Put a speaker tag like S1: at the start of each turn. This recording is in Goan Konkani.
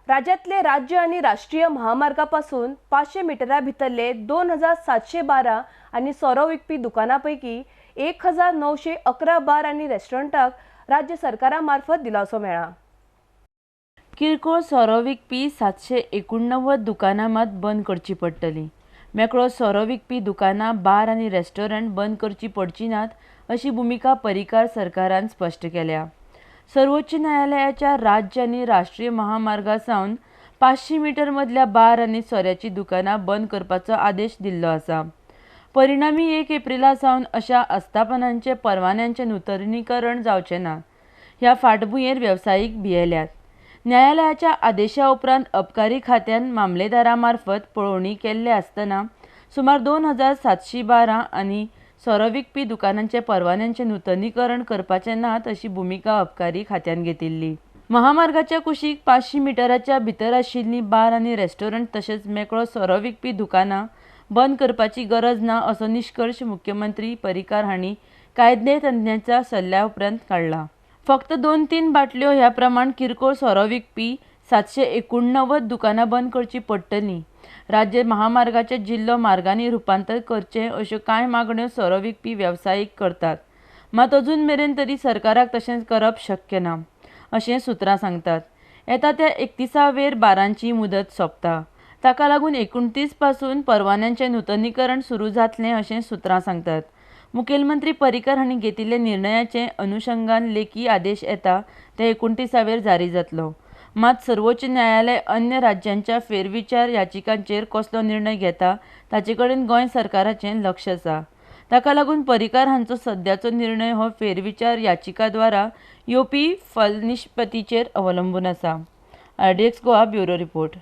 S1: राज्यांतले राज्य आनी राष्ट्रीय महामार्गा पासून 500 मिटरा भितरले 2712 आनी सोरो विकपी दुकानां पैकी 1911 बार आनी रेस्टॉरंटाक राज्य सरकारा मार्फत दिलासो मेळ्ळा.
S2: किरकोळ सोरो विकपी 789 दुकानां मात बंद करची पडटलीं. मेकळो सोरो विकपी दुकानां, बार आनी रेस्टॉरंट बंद करची पडची नात अशी भुमिका पर्रीकार सरकारान स्पश्ट केल्या. सर्वोच्च न्यायालयाच्या राज्य आनी राष्ट्रीय महामार्गा सावन 500 मिटर मदल्या बार आनी सोऱ्याची दुकानां बंद करपाचो आदेश दिल्लो आसा. परिणामी 1 एप्रिला सावन अशा आस्थापनांचे परवान्यांचें नुतनीकरण जावचें ना. ह्या फाटभुंयेर वेवसायीक भियेल्यात. न्यायालयाच्या आदेशा उपरांत अबकारी खात्यान मामलेदारा मार्फत पळोवणी केल्ले आसतना सुमार 2712 आनी सोरो विकपी दुकानांचे परवान्यांचें नुतनीकरण करपाचें नात अशी भुमिका अबकारी खात्यान घेतिल्ली. महामार्गाच्या कुशीक 500 मिटराच्या भितर आशिल्लीं बार आनी रेस्टॉरंट तशेंच मेकळो सोरो विकपी दुकानां बंद करपाची गरज ना असो निश्कर्श मुख्यमंत्री पर्रीकार हांणी कायदे तज्ञांच्या सल्ल्या उपरांत काडला. फक्त 2-3 बाटल्यो ह्या प्रमाण किरकोळ सोरो विकपी 789 दुकानां बंद करची पडटलीं. राज्य महामार्गाचे जिल्लो मार्गांनी रुपांतर करचें अश्यो कांय मागण्यो सोरो विकपी वेवसायीक करतात. मात अजून मेरेन तरी सरकाराक तशें करप शक्य ना अशें सुत्रां सांगतात. येता त्या 31 वेर बारांची मुदत सोंपता. ताका लागून 29 पासून परवान्यांचें नुतनीकरण सुरू जातलें अशें सुत्रां सांगतात. मुखेलमंत्री पर्रीकार हांणी घेतिल्ल्या निर्णयाचे अनुशंगान लेखी आदेश येता ते 29 वेर जारी जातलो. मात सर्वोच्च न्यायालय अन्य राज्यांच्या फेरविचार याचिकांचेर कसलो निर्णय घेता ताचे कडेन गोंय सरकाराचें लक्ष आसा. ताका लागून पर्रीकार हांचो सद्याचो निर्णय हो फेरविचार याचिकाद्वारा येवपी फलनिष्पत्तीचेर अवलंबून आसा. RDX Goa bureau report.